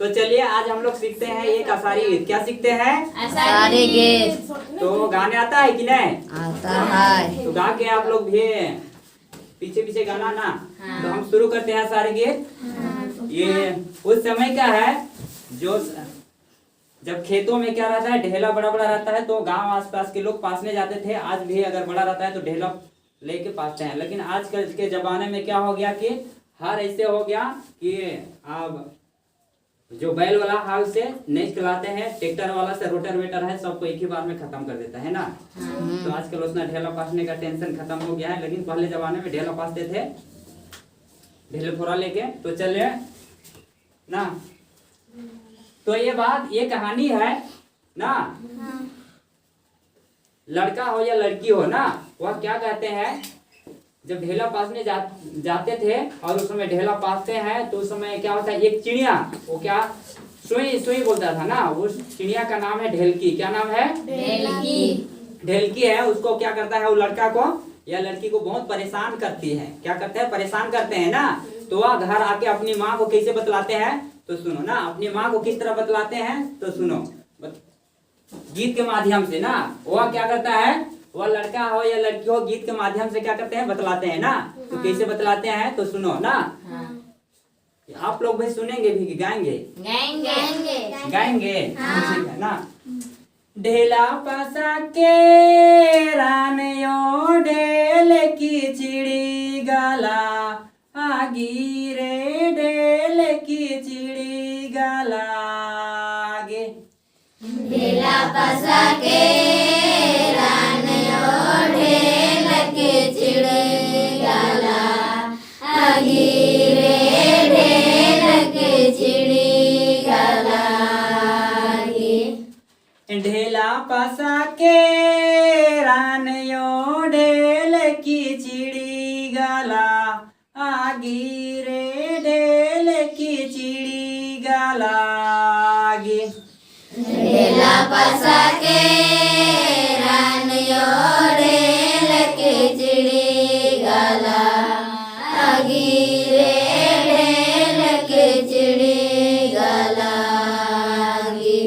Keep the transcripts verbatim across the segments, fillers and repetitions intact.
तो चलिए, आज हम लोग सीखते हैं एक असारी गीत। क्या सीखते हैं? असारी गीत। तो गाने आता है कि नहीं? आता है। तो गा के आप लोग भी पीछे पीछे गाना ना। हाँ। तो हम शुरू करते हैं असारी गीत। हाँ। ये उस समय का है जो स-, जब खेतों में क्या रहता है, ढेला बड़ा बड़ा रहता है, तो गांव आसपास के लोग पासने जाते थे। आज भी अगर बड़ा रहता है तो ढेला लेके पासते हैं। लेकिन आजकल के जमाने में क्या हो गया कि हर ऐसे हो गया कि अब जो बैल वाला हल से नहीं चलाते हैं, ट्रैक्टर वाला से, रोटर वेटर है, सबको एक ही बार में खत्म कर देता है ना। हम्म। तो आजकल उतना ढेला पासने का टेंशन खत्म हो गया है, लेकिन पहले जमाने में ढेला पासते थे, ढेले फोरा लेके। तो चले ना, तो ये बात, ये कहानी है ना। हाँ। लड़का हो या लड़की हो ना, वह क्या कहते हैं, जब ढेला पासने जा, जाते थे और उस समय ढेला पासते हैं तो उस समय क्या होता है, एक चिड़िया, वो क्या सुई, सुई बोलता था ना, उस चिड़िया का नाम है ढेलकी। क्या नाम है? ढेलकी। ढेलकी है, उसको क्या करता है, वो लड़का को या लड़की को बहुत परेशान करती है। क्या करते हैं? परेशान करते हैं ना। तो वह घर आके अपनी माँ को कैसे बतलाते हैं, तो सुनो ना, अपनी माँ को किस तरह बतलाते हैं, तो सुनो। बत-, गीत के माध्यम से ना, वह क्या करता है, वह लड़का हो या लड़की हो, गीत के माध्यम से क्या करते हैं, बतलाते हैं ना। तो हाँ। कैसे बतलाते हैं, तो सुनो ना। हाँ। आप लोग भी सुनेंगे भी कि गाएंगे? गाएंगे। गाएंगे? हाँ। ठीक है ना। ढेला पसा के रान यो ढेल की चिड़ी गला, आगी रे ढेल की चिड़ी गला गे। ढेला पसा के रान यो ढेल की चिड़ी गला, आगी रे ढेल की चिड़ी गला गे। ढेला पसा के रान यो ढेल की चिड़ी गला, आगी रे ढेल की चिड़ी गला गे। ढेला पसा के रान यो ढेल की चिड़ी गला, आगी रे ढेल की चिड़ी गला गे।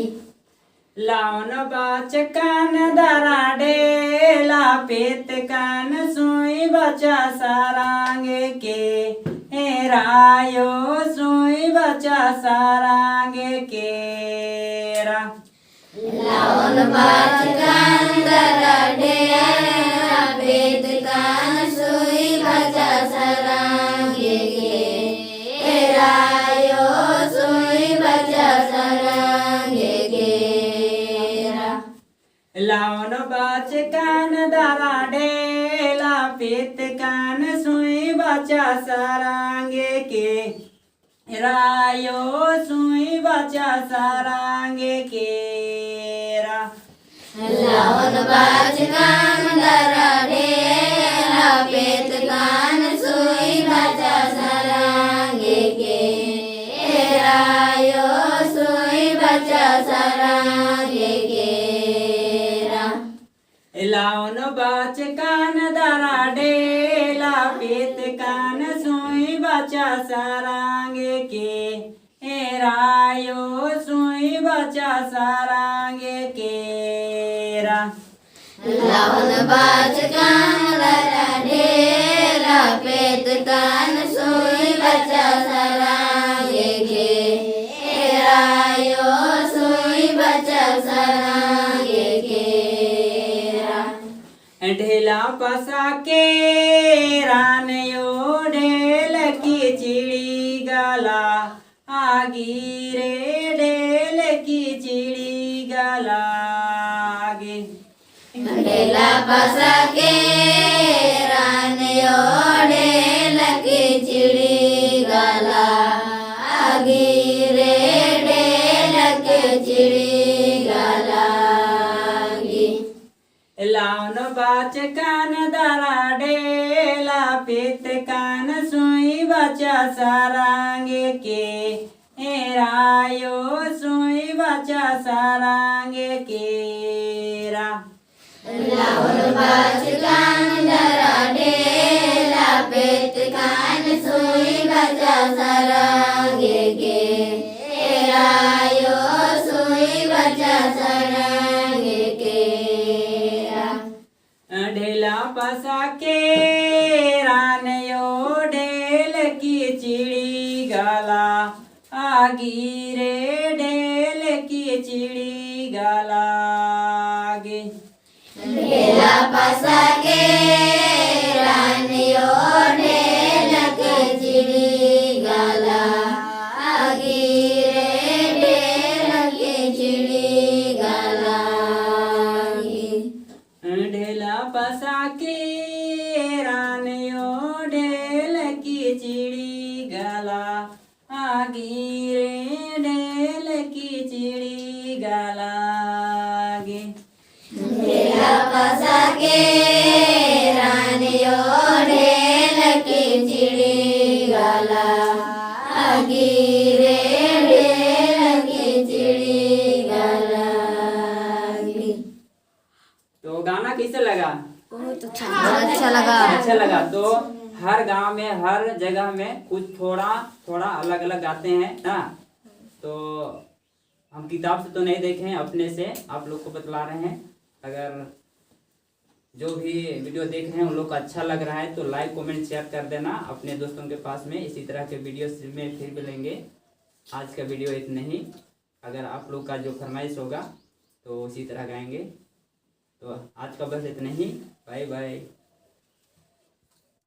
लाउन बाचकन दरा ढेला पेतकन सुई बचा सरांग के, हेरायो सुई बचा सरांग केरा। लाउन बाचकन दरा ढेला पेतकन सुई बचा सरांग के, हेरायो सुई बचा सरांग केरा। लाउन बाचकन दरा ढेला पेतकन सुई बचा सरांग के, हेरायो सुई बचा सरांग केरा। लाउन बाचकन दरा ढेला पेतकन सुई बचा सरांग के, हेरायो सुई बचा सरांग केरा। लाउन बाचकन दरा ढेला पेतकन सुई बचा सरांग के, हेरायो सुई बचा सरांग केरा। लाउन बाचकन दरा ढेला पेतकन सुई बचा सरांग के, हेरायो सुई बचा सरांग केरा। ढेला पसा के रान यो ढेल की चिड़ी गला, आगी रे ढेल की चिड़ी गला गे। ढेला पसा के रान यो ढेल की चिड़ी गला, आगी रे ढेल की चिड़ी गला गे। लाउन बाचकन दरा ढेला पेतकन सुई बचा सरांग के, हेरायो सुई बचा सरांग केरा। लाउन बाचकन दरा ढेला पेतकन सुई बचा सरांग के, हेरा पसा केरा नयो ढेल की चिड़ी गला, आगी रे ढेल की चिड़ी गला गे। ढेला पसा केरा नयो ढेल की चिड़ी गला, आगी रे ढेल की चिड़ी गला गे। ढेला पसा केरा नयो ढेल की चिड़ी गला, आगी रे ढेल की चिड़ी गला गे। ढेला पसा केरा नयो ढेल की चिड़ी गला, आगी रे ढेल की चिड़ी गला गे। तो गाना कैसे लगा? बहुत अच्छा लगा। अच्छा लगा। तो हर गांव में, हर जगह में कुछ थोड़ा थोड़ा अलग अलग गाते हैं ना। तो हम किताब से तो नहीं देखे हैं, अपने से आप लोग को बतला रहे हैं। अगर जो भी वीडियो देख रहे हैं उन लोग को अच्छा लग रहा है तो लाइक कमेंट शेयर कर देना अपने दोस्तों के पास में। इसी तरह के वीडियो में फिर मिलेंगे। आज का वीडियो इतना ही। अगर आप लोग का जो फरमाइश होगा तो उसी तरह गाएंगे। तो आज का बस इतना ही। बाय बाय।